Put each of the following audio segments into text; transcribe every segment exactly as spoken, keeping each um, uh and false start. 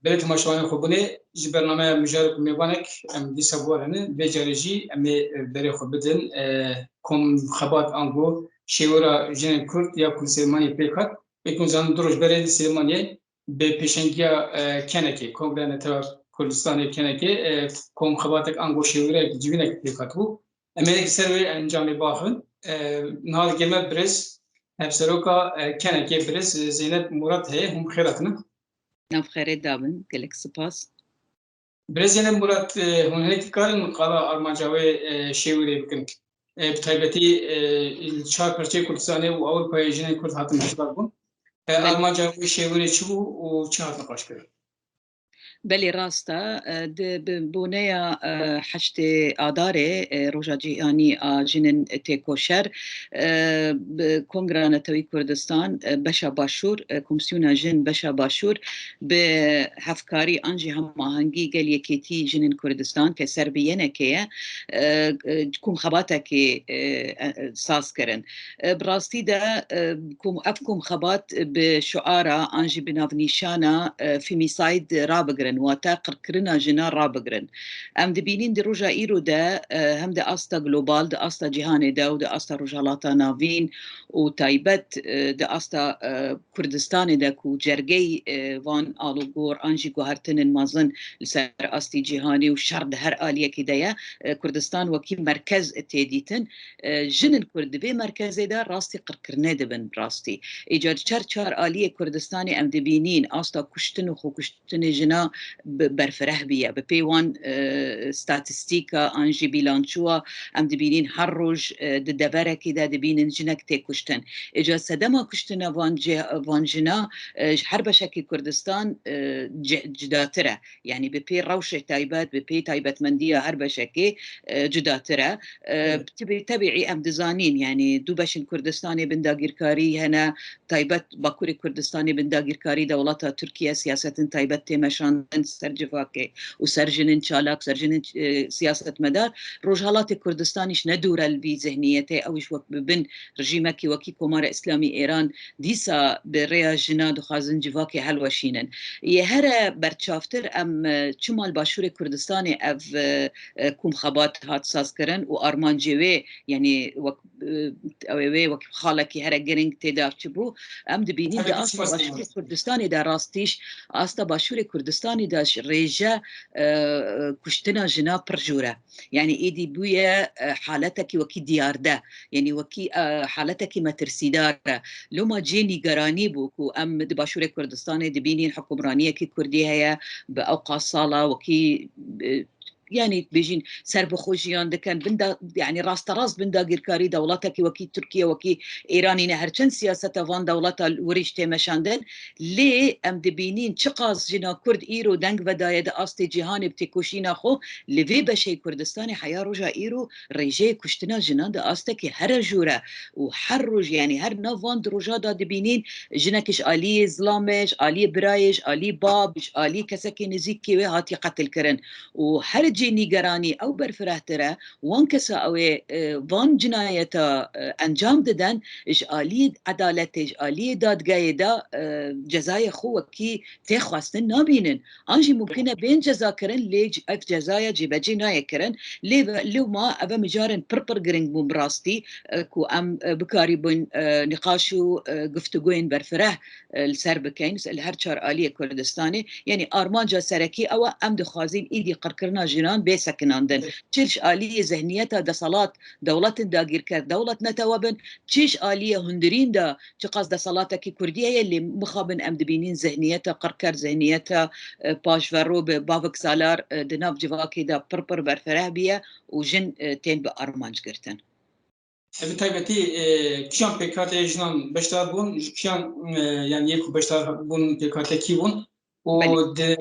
Belê temaşevanên xwe bûnê ji bernameya mijarek û mêvanek em dîsa biwarînin. Vê carê jî em ê, e, berê xwe bidin, e, kom xebat ango şêwira jinên Kurd ya ku li Silêmaniyê pêk hat. Wekî hûn zanin du roj berê li Silêmaniyê bi pêşengiya, e, kenekê, Kongreya Netewa Kurdistanê kenekê, e, kom xebatek ango şêwirek civînek pêk hatibû. Em ê li ser wê encamê biaxivin. E, niha li gel me birêz hevseroka, e, kenekê birêz Zeynep Murat heye. Hûn bi xêr hatine. Nav xêrê dabin, gelek spas. Birêz Zeynep Murat, e, hûn hinekî karin qala armanca wê, e, şêwirê bikin? E, bi taybetî, e, li çar parçeyê Kurdistanê û Ewropayê jinên Kurd hatin beşdar bûn. E, Belê. Armanca wê şêwirê çi bû û çi hat niqaşkirin? Belê, rast e. E, di, bi boneya, e, heştê Adarê, e, Roja Cîhanî a Jinên Têkoşer, e, bi Kongra Netewî Kurdistan, e, Beşa Başûr, e, Komîsyona Jin Beşa Başûr, bi hevkarî an jî hemahengî gel Yekêtî Jinên Kurdistan ke ser bi Y N K'ê ye, e, e, kom xebatekê, e, e, saz kirin. E, bi rastî de, e, kom, ev kom xebat bi şiara an jî bi navnîşana, e, femicide rabigirin, wate qirkirina jina rabigirin. Em dibînin di roja îro de, e, hem di asta global, di asta cîhanê de û di asta Rojhilata Navîn û taybet, e, di asta, e, Kurdistanê de ku cergey, e, van alûgor an jî guhertinên mezin li ser astî cîhanî û şer di her aliyekî de ye, e, Kurdistan wekî merkez tê dîtin. E, jinên Kurd di vê merkezê de rastî qirkirine dibin rastî. Îcar çar çar aliyê Kurdistanê em dibînîn asta kuştin û xwekuştinê jina bi-, berfireh bûye. Bi pê wan, e, statistîka an jî bîlançoya em dibînîn her roj, e, di deverekê de dibînin jinek tê kuştin. Îcar sedema kuştina van cih-, van jina, e, ji her beşekî Kurdistan, e, ci-, cudatir e. Yanî bi pê rewşê taybet, bi pê taybetmendiya her beşekê, e, cudatir e. E, Evet. Tibî-, tebîî em dizanîn, yanî du beşên Kurdistanê bin dagirkarî hene, taybet Bakurê Kurdistanê bin dagirkarî dewleta Tirkiye, siyasetin taybet tê meşandin ser civakê û ser jinên çalak, ser jinên, e, siyasetmedar. Rojhelatê Kurdistanî jî ne dûr e li vî zihniyetê, ew jî wek bi bin rejîmekî wekî Komara Îslamî Êran dîsa bi rêya jina dixwazin civakê helweşînin. Yê here berçavtir em, e, çima li Başûrê Kurdistanê ev, e, e, kom xebat hat sazkirin û armancê wê, yanî wek, e, ew ê wê wek xalekî here giring tê de çi bû, em dibînin di asta Başûrê Kurdistanê de rastî jî, asta Başûrê Kurdistanê de jî rêje, e, e, kuştina jina pir jûr e. Yanî êdî bûye, e, haletekî wekî diyarde, yanî wekî, e, haletekî metirsîdar e. Loma cihê nîgeranî bû ku em di Başûrê Kurdistanê dibînîn hukimraniyekî Kurdî heye, bi ewqas sala wekî, e, yanî bêjîn serbixwe jiyan dikin, bin da-, yanî rasterast bin dagirkarî dewletekî wekî Tirkiye, wekî Êranî ne, her çend siyaseta van dewleta wir jî tê meşandin, lê em dibînîn çiqas jina Kurd îro deng vedaye di astê cîhanê bi têkoşîna xwe, li vê beşê Kurdistanê heya roja îro rêjeyê kuştina jinan di astekî here jûr e û her roj, yanî her nav van du roja de dibînîn jinekî ji aliyê zilamê, ji aliyê birayê, ji aliyê bab, ji aliyê kesekî nizîkê wê hatiye qetilkirin. Û her cê nîgeranî ew berfirehtir e, wan kesa ew ê, e, van cinayeta, e, encam didin, ji aliyê edaletê, ji aliyê dadgehê de, e, cezayê xwe wekî tê xwestin nabînin. An jî mumkin e bên cezakirin, lê c-, ev cezaya cêbecê nayê kirin. Lê ve-, lewma ev e mijarên pir pir giring bûn bi rastî, e, ku em, e, bikarîbin, e, nîqaş û, e, guftûgoyên berfireh, e, li ser bikeyn, li her çar aliyê Kurdistanê. Yanî armanca serekî ew e, em dixwazin îdî qirkirina jinan bê sekinandin. Çi ji aliyê zihniyeta deselat, dewletin dagîrker, dewlet netewe bin, çi ji aliyê hundirîn de, çiqas deselatekî Kurdî heye, lê mixabin em dibînin zihniyeta qirker, zihniyeta, e, paşvero bi bavek salar, e, di nav civakê de pir pir berfireh bûye û jin, e, tên bi armanc girtin. E, bi taybetî, e, kîjan pêkhateyê jinan beşdar bûn, ji kîjan, e, yanî yê ku beşdar bûn pêkhatê kî bûn û Belê. Di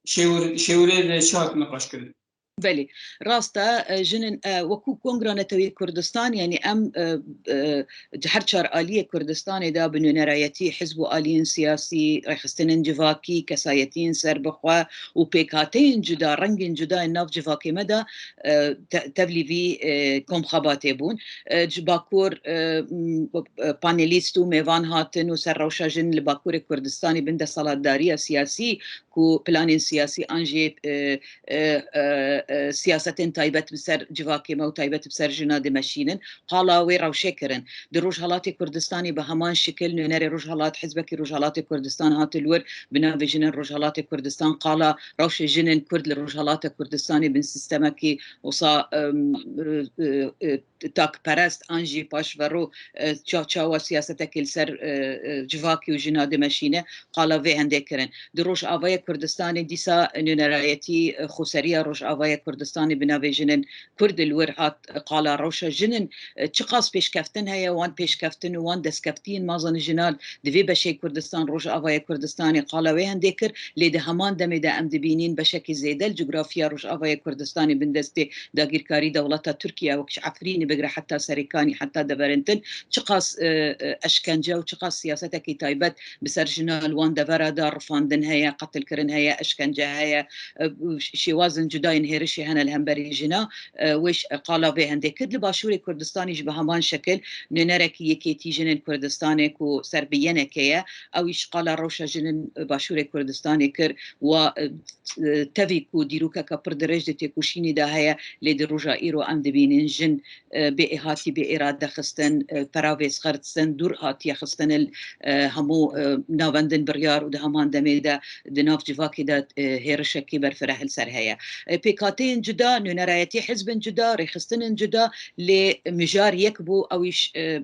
şêwir-, şêwirê de çi hat niqaş kirin? Belê, rast e, e, jinin, e, wekû Kongra Netewî Kurdistan, yanî em, e, e, di her çar aliyê Kurdistanê de bi nûnerayetî hizb û aliyên siyasî, rêxistinên civakî, kesayetiyên serbixwe û pêkhateyên cuda, rengên cuda yên nav civakê me de, e, te-, tevlî vî, e, komxebatê bûn. E, ji Bakur, e, m, e, panelîst û mêvan hatin û ser rewşa jin li Bakurê Kurdistanê bin desthilatdariya siyasî ku planên siyasî an jî, e, e, e, e, siyasetên taybet bi ser civakê me û taybet bi ser jina dimeşînin, qala wê rewşê kirin. Di Rojhelatê Kurdistanê bi heman şikil nûnerê Rojhelat, hizbekî Rojhelatê Kurdistan hate li wir bi navê Jinên Rojhelatê Kurdistan qala rewşê jinên Kurd li Rojhelata Kurdistanê bin sîstemekî wisa, em, e, e, e, takperest an jî paşvero, e, ça-, çawa siyasetekê li ser, e, e, civakî û jina dimeşîne, qala vê hindê kirin. Di Rojavayê Kurdistanê dîsa nûnerayetî, e, xweseriya Rojavayê Kurdistanê bi navê Jinên Kurd li wir hat, e, qala rewşa jinin, e, çiqas pêşkeftin heye, wan pêşkeftin û wan destkeftiyên mezin jinan di vê beşê Kurdistan, Rojavayê Kurdistanê qala wê hindê kir, lê di heman demê de em dibînîn beşekî zêde li cografiya Rojavayê Kurdistanê bin destê dagîrkarî dewleta Tirkiye, wek ji Efrînê bigire heta Serêkanî, heta Deverentin, çiqas, e, e, eşkence û çiqas siyasetekî taybet bi ser jina li wan devera de rifandin heye, qetilkirin heye, eşkence heye, e, û ş-, şêwazên cuda yên hêrişê hene li hemberî jina, e, wê ş-, qala vê hindê kir. Li Başûrê Kurdistanê jî bi heman şekil nûnerekî Yekêtî Jinên Kurdistanê ku ser bi Y N K ye, ew îş qala rewşa jinên Başûrê Kurdistanê kir. Wa, e, tevî ku dîrokeke pir dirêj di têkoşînê de heye, lê di roja îro em dibînin jin, e, bê êhatî, bê êrade xistin, e, peravê sxertsin, dûr hatiye xistin li, e, hemû, e, navendin biryar û di heman demê de di nav civakê de, e, hêrişekî berfireh li ser heye. E, pêkhateyên cuda, nûnerayetî hizbin cuda, rêxistinên cuda, lê mijar yek bû, ew îş, e,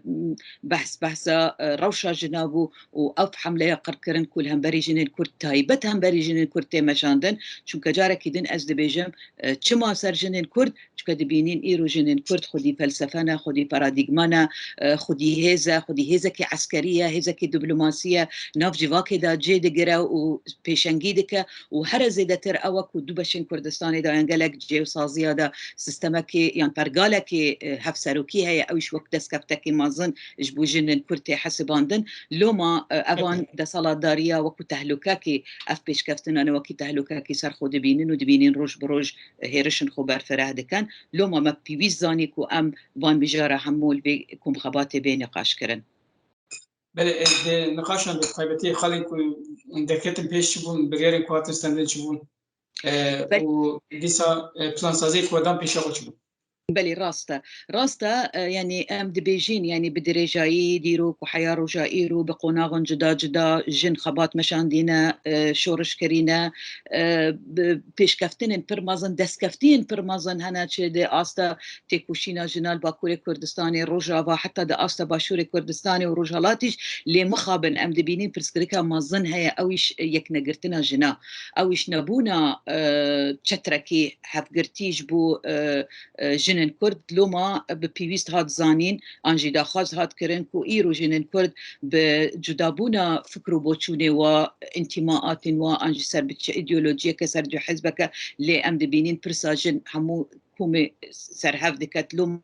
behs, behsa, e, rewşa jina bû û ev hemleya qirkirin ku li hemberî jinên Kurd, taybet hemberî jinên Kurd tê meşandin. Çunke carekî din ez dibêjim, e, çima ser jinên Kurd? Çunke dibînîn îro jinên Kurd xwedî felsefe ne, xwedî paradîgma ne, e, xwedî hêz e, xwedî hêzekî eskerî ye, hêzekî diplomasî ye, nav civakê de cê digire û pêşengî dike û here zêdetir ew e ku du beşên Kurdistanê de yan gelek cihê û saziya de sîstemekê yan pergalekê, e, hevserokî heye, ew jî wek destkeftekî mezin ji bo jinên Kurd tê hesibandin. Loma, e, evan desthilatdariya wekî tehlukekî, ev pêşkeftina ne wekî tehlukekî ser xwe dibînin û dibînin roj bi roj, e, hêrişin xwe berfireh dikin. Loma me pêwîst zanî ku em van mijara hemû li vê komxebatê bê niqaşkirin. Belê, e, di niqaşan de taybetî xalên ku derketin pêş çi bûn, biryarên ku hatin stendin çi bûn? E, Belê. Û dîsa, e, plansaziyê ku dan pêşa xwe çi bû? Belê, rast e. Rast e, e, yanî em dibêjin, yanî bi dirêjayî dîrok û heya roja îro bi qonaxên cuda cuda jin xebat meşandîne, e, şoriş kirîne, e, bi pêşkeftinên pir mezin, destkeftiyên pir mezin hene çi di asta têkoşîna jinan li Bakurê Kurdistanê, Rojava, heta di asta Başûrê Kurdistanê û Rojhelatî jî, lê mixabin em dibînin pirsgirêka mezin heye, ew îş yeknegirtina jina, ew îş nebûna, e, çetrekî hevgirtî ji bo, e, e, jinên Kurd. Loma bi pêwîst hat zanîn, an jî daxwaz hat kirin ku îro jinên Kurd bi cudabûna fikr û boçûnê wa, întîmaatên wa, an jî ser bi çi îdeolojiyeke, ser çi hizbeke, lê em dibînin pirsa jin hemû komê ser hev diket. Loma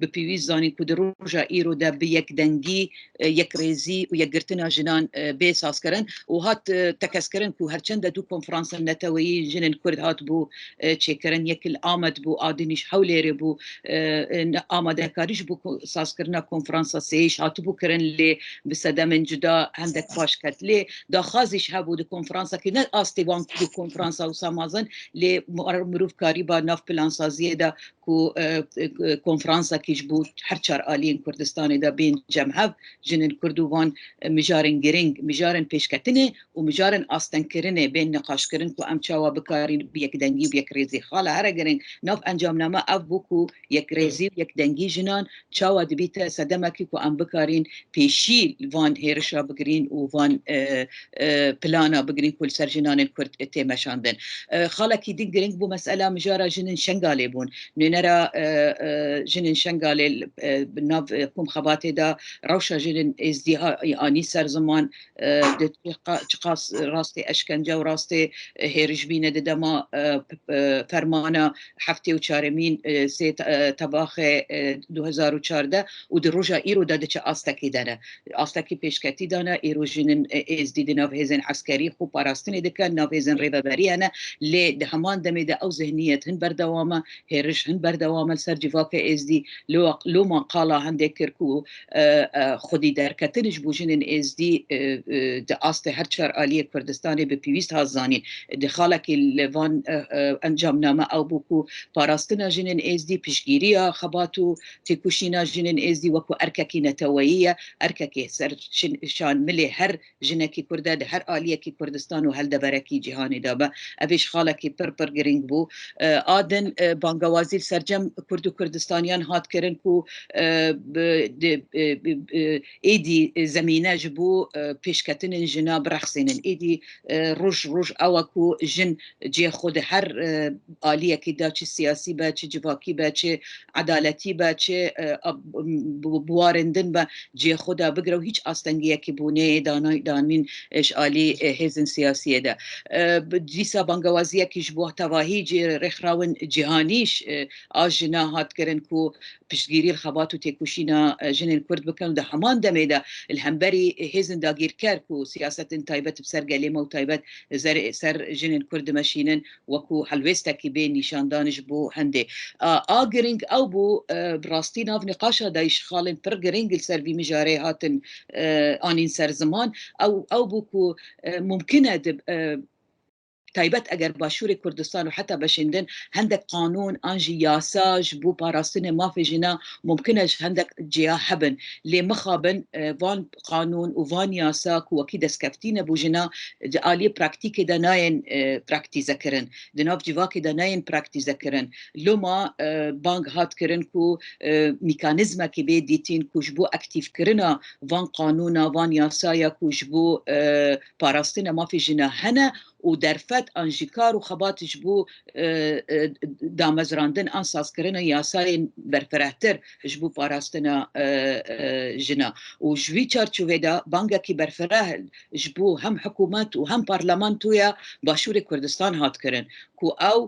bi pêwîst zanîn ku di roja îro de bi yekdengî, e, yekrêzî û yekgirtina jinan, e, bê sazkirin û hat, e, tekez kirin ku herçend de du konferansên neteweyî jinên Kurd hatibû, e, çêkirin, yek li Amed bû, a din jî Hewlêrê bû, e, e, amadekarî ji bo ko-, sazkirina konferansa sêyî jî hatibû kirin, lê bi sedemên cuda hendek paş ket. Lê daxwazî jî hebû di konferansakî, ne astê wan du konferansa wisa mezin, lê mar-, mirov karîba nav plansaziyê de ku, e, e, konferansekî ji bo her çar aliyên Kurdistanê de bên cem hev, jinên Kurd û van, e, mijarên giring, mijarên pêşketinê û mijarên astengkirinê bên niqaşkirin ku em çawa bikarîn bi yekdengî û bi yekrêzî. Xala here giring nav encamname ev bû ku yekrêzî û yekdengî jinan çawa dibîte sedemekî ku em bikarîn pêşî van hêrişa bigirîn û van, e, e, plana bigirîn ku li ser jinanên Kurd tê meşandin. E, xalekî din giring bû mesela mijara jinên Şengalê bûn. Nûnera, e, e, jinên Şengalê, e, bi nav, e, kom xebatê de rewşa jinên êzdî ha-, anî ser ziman, e, di çiqa-, çiqas rastê eşkence û rastê, e, hêriş bîne di dema, e, p-, e, fermana heftê û çaremîn, e, sê te-, e, tebaxê, e, du hezar û çardeh û di roja îro de diçe astekê de ne. Astekî pêşketî dane, îro jinên, e, êzdî di nav hêzên eskerî xwe parastinê dikin, nav hêzên rêveberî hene, lê di heman demê de ew zihniyet hin berdewam e, hêriş hin berdewam e li ser civaka êzdî. Lo-, loma qala hindê kir ku, e, e, xwedî derketin ji bo jinên êzdî, e, e, di astê her çar aliyê Kurdistanê bi pîwîst hat zanîn. Di xalekî li van, e, e, encamname ew bû ku parastina jinên êzdî, piştgîriya xebat û têkoşîna jinên êzdî wekû erkekî neteweyî ye, erkekê ser şin-, şan milê her jinekî Kurd e di her aliyekî Kurdistan û heldeberekî cîhanê de be. Ev ê ji xalekî pir pir girîng bû. E, a din, e, bangewazî li sercem Kurd û Kurdistaniyan hat kirin ku, e, bi, di, e, bi, e, êdî zemîne ji bo, e, pêşketinên jina birexsînin. Êdî, e, roj roj ew e ku jin cihê xwe di her, e, aliyekî de, çi siyasî be, çi civakî be, çi edaletî be, çi, e, a, bi, bi warên din be, cihê xwe de bigire û hîç astengiyekî bo neyê dana-, danîn, e, ji alî, e, hêzên siyasiyê de. E, bi, dîsa bangewaziyekî ji bo tevahî cî-, rêxrawin cîhanî ji, e, a jina hat kirin ku piştgirî li xebat û têkoşîna, e, jinên Kurd bikin û di heman demê de li hemberî hêzên dagîrker ku siyasetên taybet bi ser gelê me û taybet zer-, ser jinên Kurd dimeşînin, wekû helwêstekî bê nîşandan ji bo hindê. A, a girîng ew bû, e, bi rastî nav nîqaşa de jî xalên pir girîng li ser vî mijarê hatin, e, anîn ser ziman. Ew, ew bû ku, e, mumkin e di, e, taybet eger Başûrê Kurdistan û heta beşên din hindek qanûn an jî yasa ji bo parastinê mafê jina mumkin e ji hindek cêya hebin. Lê mixabin, e, van qanûn û van yasa ku wekî destkeftî ne bo jina di aliyê praktîkê de nayên, e, praktîze kirin. Di nav civakê de nayên praktîze kirin. Loma, e, bang hat kirin ku, e, mekanîzmekê bê dîtîn ku ji bo aktîfkirina van qanûna, van yasaya ku ji bo, e, parastina mafê jina hene û derfet an jî kar û xebat ji bo, e, e, damezrandin an sazkirina yasayên berfirehtir ji bo parastina, e, e, jina. Û ji vî çarçovê de bangekî berfireh ji bo hem hikûmet û hem parlamentoya Başûrê Kurdistan hat kirin ku ew,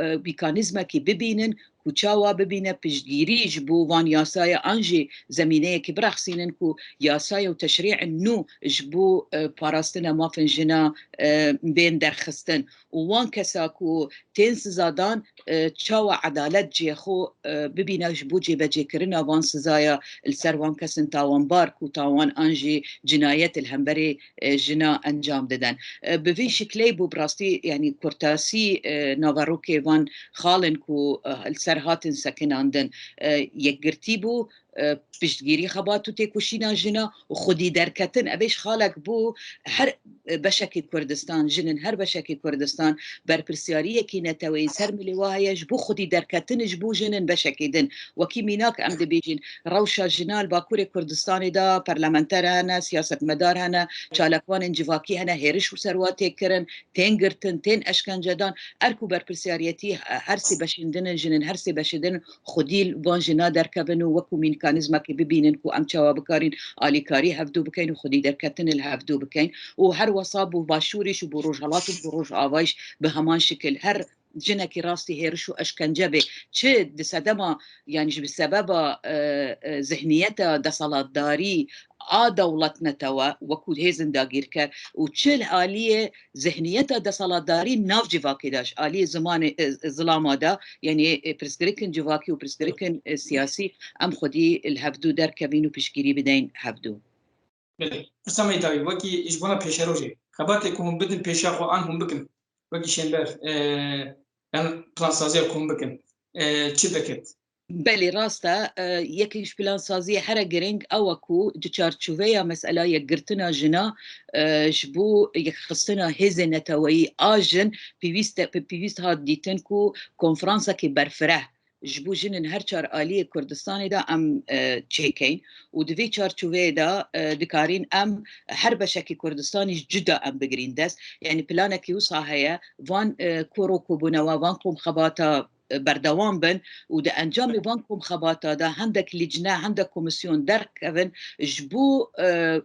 e, mekanîzmekî bibînin ku çawa bibîne piştgirî ji bo van yasaya an jî zemîneyekî birexsînin ku yasaya û teşrî'ên nû ji bo, e, parastina mafên jina, e, bên derxistin û wan kesa ku tên sizadan, e, çawa edalet cihê xwe, e, bibîne ji bo cêbecêkirina van sizaya li ser wan kesin tawanbar ku tawan an jî cinayet li hemberî, e, jina encam didin. E, bi vî şikleyê bû bi rastî, yanî kurtasî, e, naverokê van xalên ku, e, li ser hatin sekinandin, e, yekgirtî bû, e, piştgirî xebat û têkoşîna jina û xwedî derketin. Ev ê ji xalek bû her, e, beşekî Kurdistan, jinên her beşekî Kurdistan berpirsiyariyekî neteweyî ser milê wa heye ji bo xwedî derketin ji bo jinên beşekî din. Wekî mînak em dibêjin, rewşa jina li Bakurê Kurdistanê de parlamenter hene, siyasetmedar hene, çalakvanên civakî hene, hêriş û ser wa tê kirin, tên girtin, tên eşkencedan. Erk û berpirsiyariyetî her sê beşên din in, jinên her sê beşê din xwedî li van jina derkevin û wekû mekanîzmekê bibînin ku em çawa bikarin alîkarî hevdû bikin û xwedî derketinê li hevdû bikin. Û her wesa bo Başûrî jî, bo Rojhelat û bo Rojavayî jî bi heman şikil. Her jinekî rastî hêriş û eşkence bê, çi di sedema, yanî ji bi sebeba, e, e, zihniyeta deselatdarî a dewletnetewe, wekû hêzên dagîrker û çi li aliyê zihniyeta deselatdarî nav civakê de, ji aliyê zimanê, e, zilama de, yanî, e, pirsgirêkên civakî û pirsgirêkên, e, siyasî em xwedî li hevdû derkevin û piştgirî bideyn hevdû. Belê. Pirsa me dawî, wekî ji bona pêşerojê, xebatê ku hûn bidin pêşa xwe an hûn bikin, wekî şênber, e, em plansaziya ku hûn bikin, e, çi diket? Belê, rast e. E, yekî ji plansaziyê here girîng ew e ku di çarçoveya mesela yekgirtina jina, e, ji bo yekxistina hêzên neteweyî a jin pêwîst e, pêwîst hat dîtin ku konferansekê berfireh ji bo jinên her çar aliyê Kurdistanê de em, e, çêkeyn û di vê çarçoveyê de, e, dikarîn em her beşekî Kurdistanî ji cuda em bigirîn dest. Yanî planekî wisa heye, van, e, koro kobûnewa, van komxebata e, berdewam bin û di encamê van komxebata de hendek lîcne, hendek komîsyon derkevin ji bo, e, e,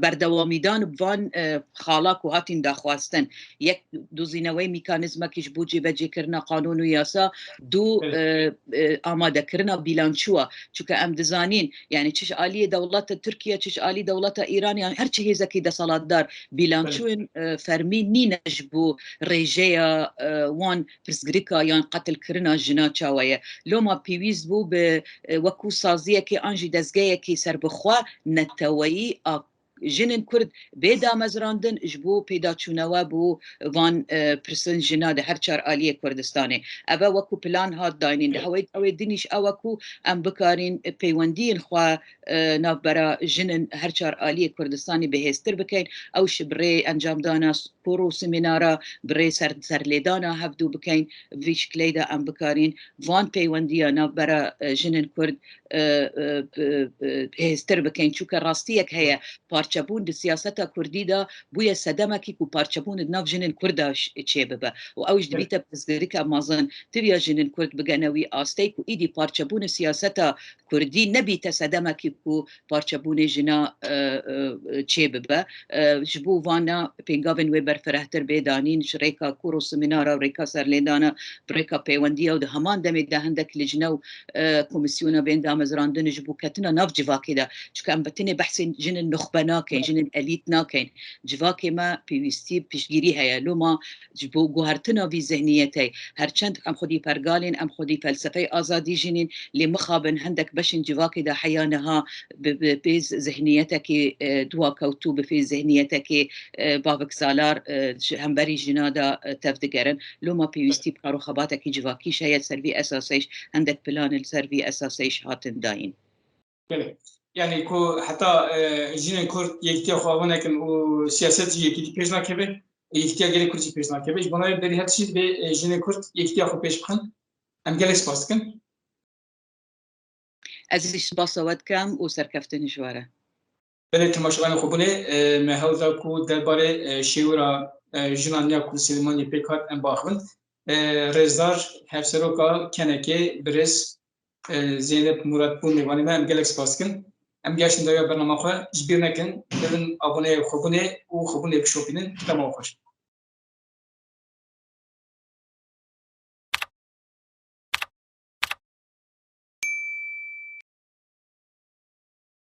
berdewamîdan bi van, e, xala ku hatîn daxwastin. Yek, dozînewey mîkanîzmekî ji bo cêbecêkirina qanûn û yasa, du, Evet. e, e, amadekirina bîlançoya. Çunke em dizanîn, yani çi ji aliyê dewleta Tirkiye, çi ji alî dewleta Îran, yani her çi hêzekî deselatdar bîlançoyên, e, fermî nîne ji bo rêjeya, e, wan pirsgirika yan qetilkirina jina çawa ye. Loma pêwîst bû bi, e, wekû saziyekê an jî dezgehekî serbixwe neteweyî a jinên Kurd bê damezrandin ji bo pêdaçûnewe bo van, e, pirsên jina di her çar aliyê Kurdistanê. Eve wekû plan hat dayînîn. Di hewê, ew ê din îş ew e ku em bikarîn peywendiyên xwe, e, navbera jinên her çar aliyê Kurdistanê bihêztir bikeyn. Ew ji bi rê encamdana kor û semînara, bi rê ser-, serlêdana hevdû bikeyn. Vî şikleyê de em bikarîn van peywendiya navbera, e, jinên Kurd, e, e, bi, bi, hêztir bikeyn. Çunke rastiyek heye, parçebûn di siyaseta Kurdî de bûye sedemekî ku parçebûn di nav jinên Kurd de ş-, çêbibe. Û ew jî dibîte pirsgirêka mezin. Tiviya jinên Kurd bigene wî asteyî ku îdî parçebûnê siyaseta Kurdî nebîte sedemekî ku parçebûnê jina, e, e, çêbibe. E, ji bo vana pêngavên wê berfirehtir bê danîn, ji rêka kor û semînara, rêka serlêdana, bi rêka peywendiya û di heman demê de hindek lijne û, e, komîsyona bên damezrandin ji bo ketina nav civakê de. Çunke em bi tenê behsên jinên nuxbe nakeyn, jinên elît nakeyn. Civakê me pêwîstî piştgirî heye. Loma ji bo guhertina vî zihniyetê, her çend em xwedî pergalên, em xwedî felsefeyê azadî jî nîn, lê mixabin hindek beşên civakê de heya niha bi, bi pê zihniyetekê, e, duakewtû, bi pê zihniyetekê, e, baviksalar, e, ji hemberî jina de, e, tevdigerin. Loma pêwîstî bi kar û xebatekî civakî jî heye, li ser vî esasê jî hindek plan li ser vî esasê jî hatin dayîn. Belê. Yani ku heta, e, jinên Kurd yekîtiya xwe ava nekin û siyaset jî yekîtî pêş nakeve, yekîtiya gelê Kurd jî pêş nakeve. Ji bona wê berî her tiştî divê, e, jinên Kurd yekîtiya xwe pêş bixin. Em gelek spas dikin. Ez jî spasa we dikim û serkeftin ji we re. Belê, temaşevanên xwebûnê, e, me hewl da ku derbarê, e, şêwira, e, jinan ya ku Silêmaniyê pêk hat em biaxivin. E, rêzdar Hevseroka K N K'ê birêz, e, Zeynep Murat bû mêvanê me, em gelek spas dikin. Em gehiştin dawiya bernama xwe, ji bîr nekin, bibin aboneyê xwebûnê û xwebûnê bişopînin. Dema we xweş.